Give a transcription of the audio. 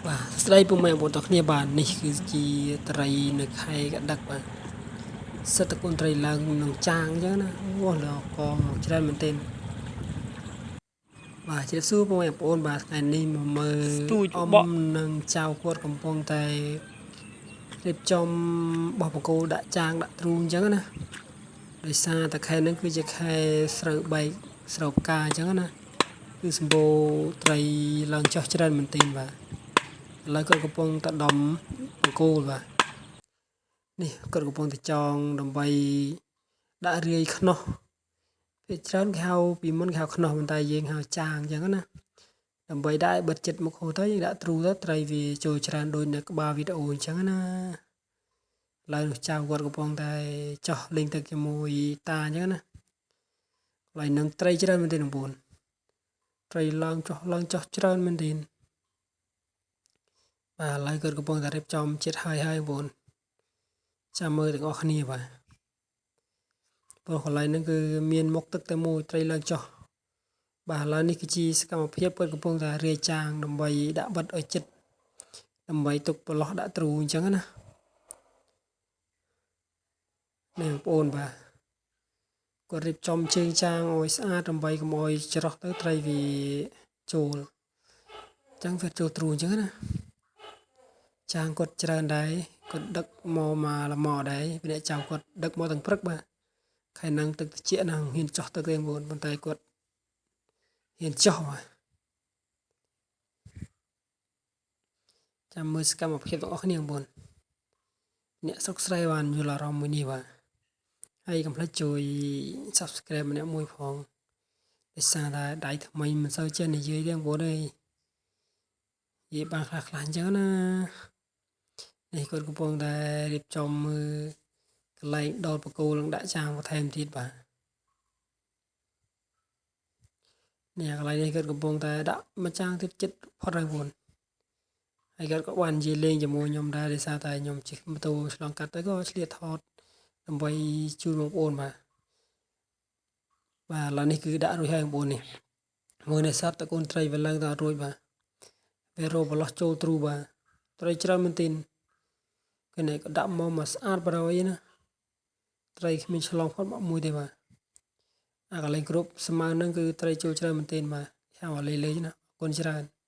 បាទស្ដីពុកម៉ែបងប្អូនទាំងគ្នាបាទនេះគឺជាត្រីនៅខែកដឹកបាទសិតតគុណត្រីឡើងនឹងចាងអញ្ចឹងណាអូលកច្រើនមែនទែនបាទជម្រាបសួរពុកម៉ែបងប្អូនបាទថ្ងៃនេះមកមើល ស្ទូច អ៊ំ បក និងចៅគាត់កំពុងតែរៀបចំបោះបង្គោលដាក់ចាងដាក់ទ្រូងអញ្ចឹងណាដោយសារតែខែហ្នឹងគឺជាខែស្រូវបែកស្រូវផ្កាអញ្ចឹងណាគឺសម្បូរត្រីឡើងចុះច្រើនមែនទែនបាទ ឥឡូវគាត់កំពុងតែដំបង្គោលបាទនេះគាត់កំពុងតែចងដើម្បីដាក់រាយខ្នោះពេលច្រើនគេហៅពីមុនគេហៅខ្នោះប៉ុន្តែយើងហៅចាងអញ្ចឹងណាដើម្បីដាក់ឲ្យបិទចិត្តមុខហូរទៅយើងដាក់ទ្រូទៅត្រីវាចូលច្រើនដូចនៅក្បាលវីដេអូអញ្ចឹងណាឥឡូវនោះចៅគាត់កំពុងតែចោះលេងទឹកជាមួយតាអញ្ចឹងណាកន្លែងនឹងត្រីច្រើនមែនទេបងប្អូនត្រីឡើងចុះឡើងចុះច្រើនមែនទេ បាទឥឡូវគាត់កំពុងតែរៀបចំជាតិហើយហើយបងប្អូនចាំមើលទាំងអស់គ្នាបាទព្រោះកន្លែងហ្នឹងគឺមានមុខទឹកតែមួយត្រីឡើងចុះបាទឥឡូវនេះគឺជាសកម្មភាពគាត់កំពុងតែរាយចាងដើម្បីដាក់បិទឲ្យចិត្តដើម្បីទុកប្រឡោះដាក់ទ្រូអញ្ចឹងណានេះបងប្អូនបាទគាត់រៀបចំជើងចាងឲ្យស្អាតដើម្បីកុំឲ្យច្រោះទៅត្រីវាចូលអញ្ចឹងវាចូលទ្រូអញ្ចឹងណា ចាងគាត់ច្រើនដែរគាត់ដឹកមកមកល្មមដែរពីអ្នកចៅគាត់ដឹកមកទាំងព្រឹកបាទខែហ្នឹងទឹកត្រជាក់ហ្នឹងហ៊ានចោះទឹកទេបងប្អូនប៉ុន្តែគាត់ហ៊ានចោះបាទចាំមើលសកម្មភាពទាំងអស់គ្នាបងប្អូនអ្នកស្រុកស្រែបានយល់អារម្មណ៍មួយនេះបាទហើយកុំភ្លេចជួយ Subscribe ម្នាក់មួយផងដោយសារតែដៃថ្មីមិនសូវចេះនិយាយទេបងប្អូនអើយនិយាយបានខ្លះៗអញ្ចឹងណា នេះគាត់កំពុងតែរៀបចំមើលកន្លែងដោតបង្គោលនឹងដាក់ចាងបន្ថែមទៀតបាទនេះកន្លែងនេះគាត់កំពុងតែដាក់មួយចាងទៀតចិត្តផុតហើយបងប្អូនហើយគាត់ក៏បាននិយាយលេងជាមួយខ្ញុំដែរដោយសារតែខ្ញុំជិះម៉ូតូឆ្លងកាត់ទៅក៏ឆ្លៀតថតដើម្បីជូនបងប្អូនបាទបាទឥឡូវនេះគឺដាក់រួចហើយបងប្អូននេះមើលនេះសត្វតកូនត្រីវាឡើងទៅអត់រួចបាទវារកប្រឡោះចូលទ្រូបាទត្រីច្រើនមែនទែន គេនេះក៏ដាក់មកមកស្អាតបណ្ដោយណាត្រីគ្មានឆ្លងផុតមកមួយទេបាទអាកន្លែងគ្រប់ស្មើនឹងគឺត្រីចូលច្រើនមែនទែនបាទហៅអាលេលេណាអរគុណច្រើន។